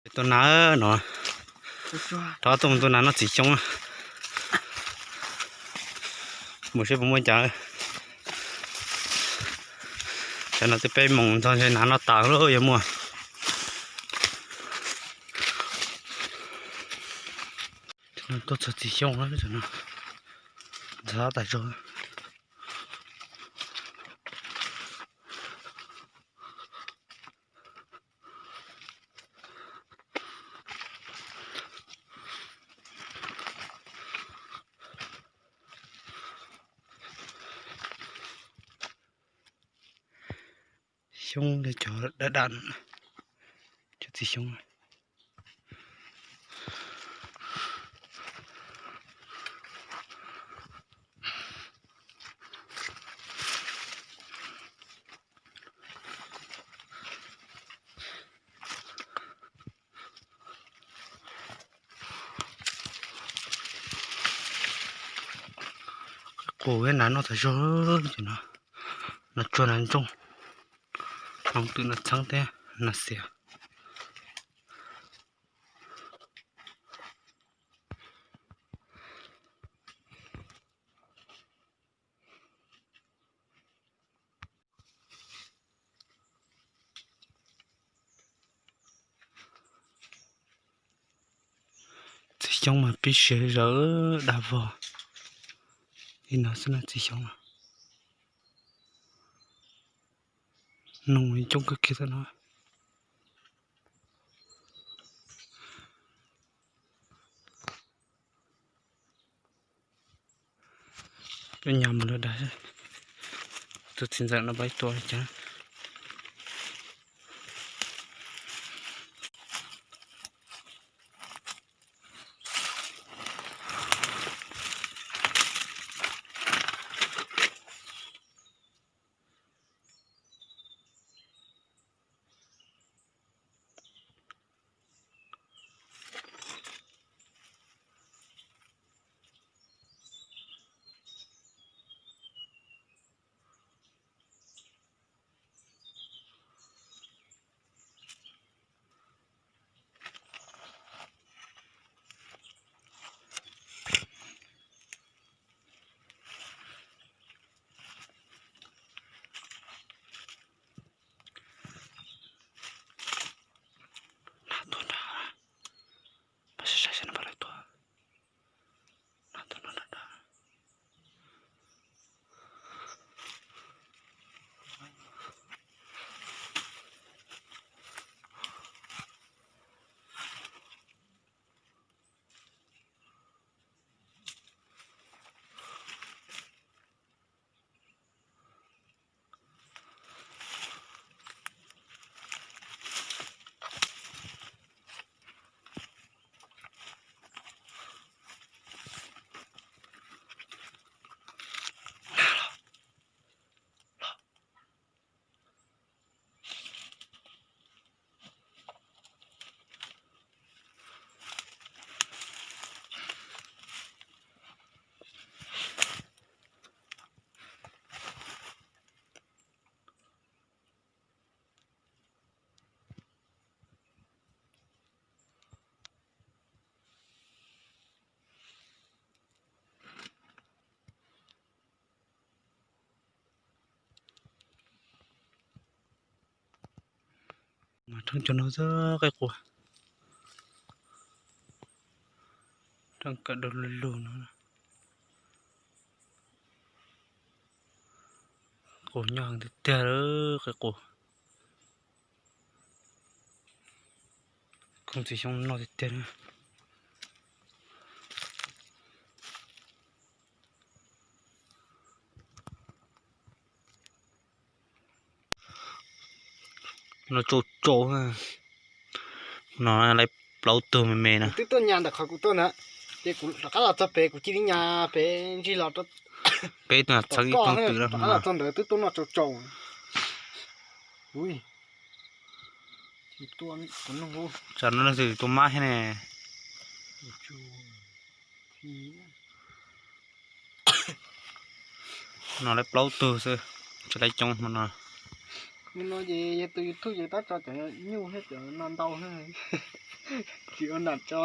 Tua nas no, rov tuaj mus tua nas noj txiv xyoob. Mus seb puas muaj cas. Tsam no twb peb moos ntxog ntshe nas noj tas lawm yuav muaj. Tuaj txog txiv xyoob, ntxhab tas zog. Xyoob li cov daj daj, cov txiv xyoob. Qus thiab nas noj tas zog li no, nas tsuag nas ntsoog, hloov twm nas txheeb thiab nas xiav. Txiv xyoob mas pib siav zawv dag vog li no xwb na txiv xyoob. Noog coob kawg kiag thiab no. Coj nyas mus lawm dag, tus txiv ntxawm no pab tua li cas. Nas tuag nrad, pab saib saib seb nws puas lawv tuag. Nas tuag nrad nrad. Mas rheeb cov no xwb qe quas, rheeb kawm dau lug lug no. Qus nyob heev tiag tiag lawm qe quas. Kooj txiv xyoob noj tiag tiag. No tsau tsau, no lawv plaub tug me me no. Twb tuaj nyas ntawm qhov kuv tuaj na, ces kuv rov qab los txog pem kuv cia li nyas pem ntsig los rau peb tug txheeb ib tug twm rov qab los txog ntawd twb tuaj noj tsau tsau. Tsam no leej twg tua mab thiab ne. No lawv plaub tug xwb, tsis lawv coob hmo no. Nim no ces yog tus YouTube ces tab tso cov nyuj thiab cov no ntau thiab, tsis ua nam tso.